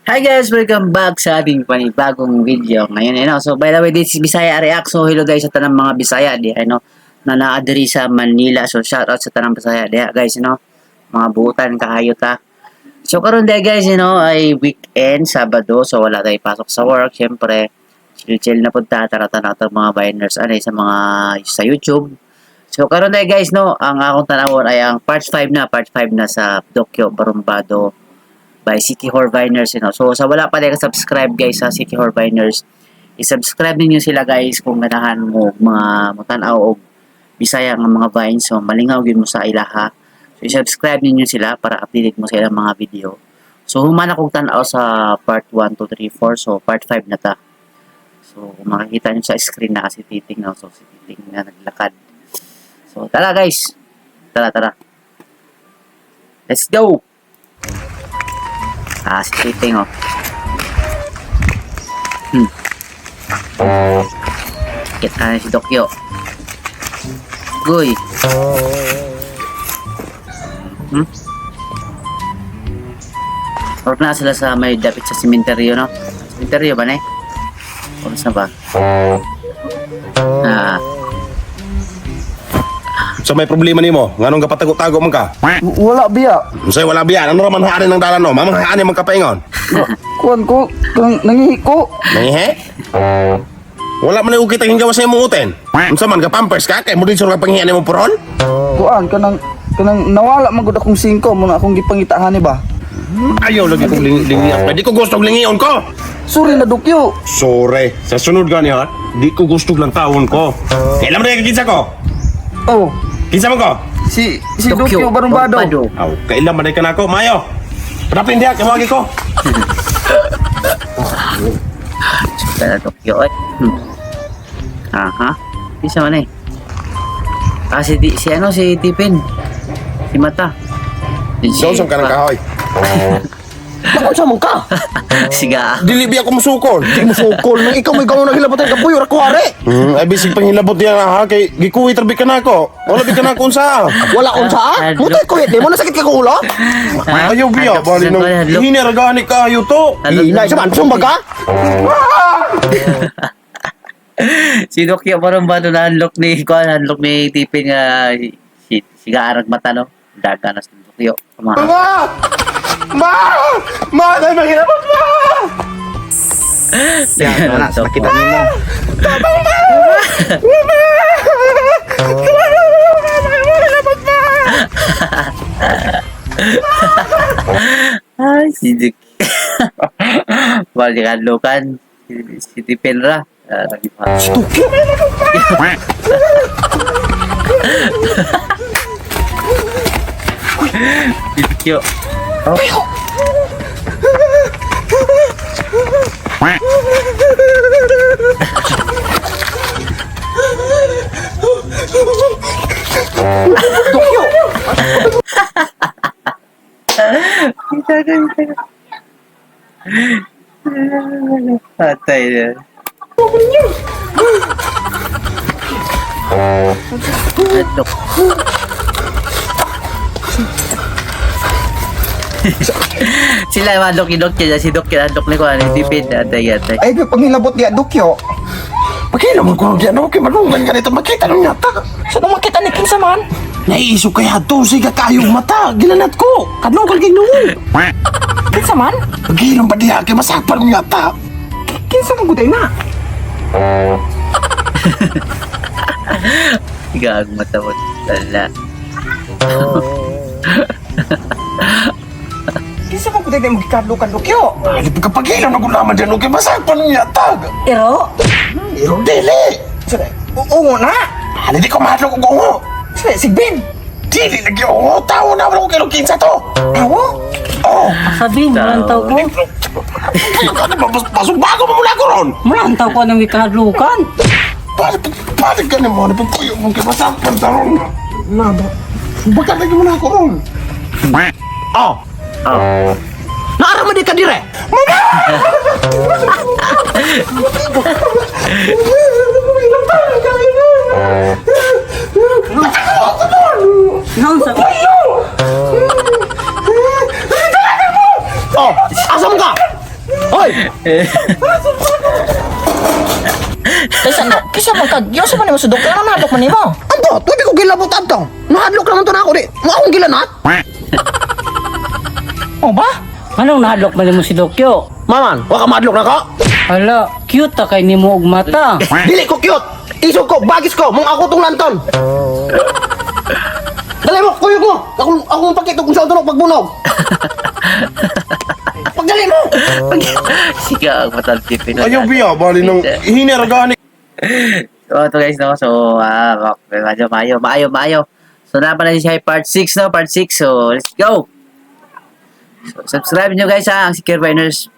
Hi guys! Welcome back sa ating panibagong video ngayon. So by the way, this is Bisaya React. So hello guys sa tanang mga Bisaya di ano na naa diri sa Manila. So shout out sa tanang Bisaya diha guys, Mga buutan kaayo ta. So karon diay guys, ay weekend, Sabado. So wala tayo pasok sa work. Syempre, chill-chill na punta tara tanaw mga biners anay sa mga sa YouTube. So karon diay guys, no, ang akong tanawon ay ang part 5 na, part 5 na sa Dokyo Barumbado by City Horror Viners. So sa wala pa ka subscribe guys sa City Horror Viners, i-subscribe ninyo sila guys kung ganahan mo mga mutan-aw og Bisaya nga mga vines. So malingaw gyud mo sa ilaha. So i-subscribe ninyo sila para updated mo sa ilang mga video. So human akong tan-aw sa part 1, 2, 3, 4. So part 5 na ta. So kung makikita niyo sa screen na si Titing, no? So si Titing na naglakad. So tara guys. Tara, tara. Let's go! Ah, si Titing oh. Kita na si Dokyo. Goy. Or na sila sa may dapit sa sementeryo, no? Sementeryo ba na eh? Oras na ba? Ah, So may problema nimo, nganong gapatago-tago man ka? Wala biya. Unsay wala biya, ano ra man haani ng dalan no? Mamang haani man kapaingon. Kuan ko, kang nangihi ko. Nangihe? Wala man og kitang gawas sa imong uten. Unsa man ka pampers ka kay mo din ka panghian nimo puron? Kuan kanang kanang nawala man gud akong singko mo na akong gipangitahan ni ba. Ayaw lagi kong lingi lingi. Di ko gusto lingion ko. Sorry na, Dukyo. Sorry. Sa sunod gani ha, di ko gusto lang tawon ko. Kailan mo na kinsa ko? Oh, Kinsa man ko? si si Dukyo Barumbado. Aw, kailan man ka nako, mayo. Padapin diha kay wagi ko. Tara Dokyo eh. Aha. Isa man eh. Ah, si, si ano, si Tipin. Si Mata. Si, Sonsong ka ng kahoy. Nakunsa man ka? Siga. Dili biya ko musukol. Di mo sukol. Nang ikaw may gawin naghilabot ang kapuyo, rakuhari. Ay bisig panghilabot diya ha kay gikuwi tarbi ka nako. Wala bi ka nako unsa. Wala unsa ah? Mutay ko mo nasakit ka ko ulo? Ayaw biya bali nang hiniragani kayo to. Hinay sa man sumba ka? Si Dokyo parang ba na unlock ni kuan unlock ni Tipin nga si siga arag mata no. Daga na si Dokyo. Ma. Ma! Ma! Ma, dai manghilabot ma! Yan, Wala, nakita nimo. Ma! Manghilabot ma! Ay, si Dok. Bali ka lukan. Si Tipin ra. Ah, lagi pa. Si Tukyo. Si Dokyo. Oh. Tukyo. Kita ka, kita ka. Patay na. Hadlok. Sila madlok ni Dokyo, si Dokyo hadlok ni ko ano tipid atay atay. Ay, panghilabot diya Dukyo. Pagkailan ko diyan okay malungan ka nito makita nang yata. Sa nung makita ni kinsa man? Naiisip kaya to siga kayo mata gilanat ko. Kadlong kag ginuon. Kinsa man? Pagkailan pa diha kay masakpan ng yata. Kinsa man gud ay na? Gag mata mo. Lala. Kinsa man gud ay mo gikadlukan Dukyo? Ay pagkapagkailan na gulaman diyan okay masakpan ng yata. Ero? Iro dili. Sa ungo na. Ali di ko mahadlok og ungo. Sa sigbin. Dili lagi ungo tao na wala ko kilo kinsa to. Awo? Oh. Sabi, malantaw ko. Ano ba pasok bago mo mula ko ron? Malantaw ko ng ikahadlukan. Pare pare ka ni mo na pagkuyo mo kay masakpan ta ron. Na ba? Baka lagi mo na ako ron. Oh. Oh. Naara man di ka dire. Noon sa Oh, asa man ka? Hoy! Kaysa no, kaysa man kag, yosa man nimo sa doktor, ano nahadlok man nimo? Anto, tuwi ko gilabot adto. Nahadlok naman to na ako di. Mo akong gilanat. O ba? Anong nahadlok man nimo si Dokyo? Maman, wa ka mahadlok na ko. Hala, cute ta kay nimo og mata. Dili ko cute. Isog ko, bagis ko, mong ako tong lanton. Dali mo, kuyog mo. Ako akong pakita kung saan tunog pagbunog. Pagdali mo. Siga ang matalti Pinoy. Ayaw biya, bali nang hinera gani. So, ito guys, no? So, medyo maayo, maayo, maayo. So, na pala siya part 6, no? Part 6. So, let's go! So, subscribe nyo guys, ha? Ang Secure Biners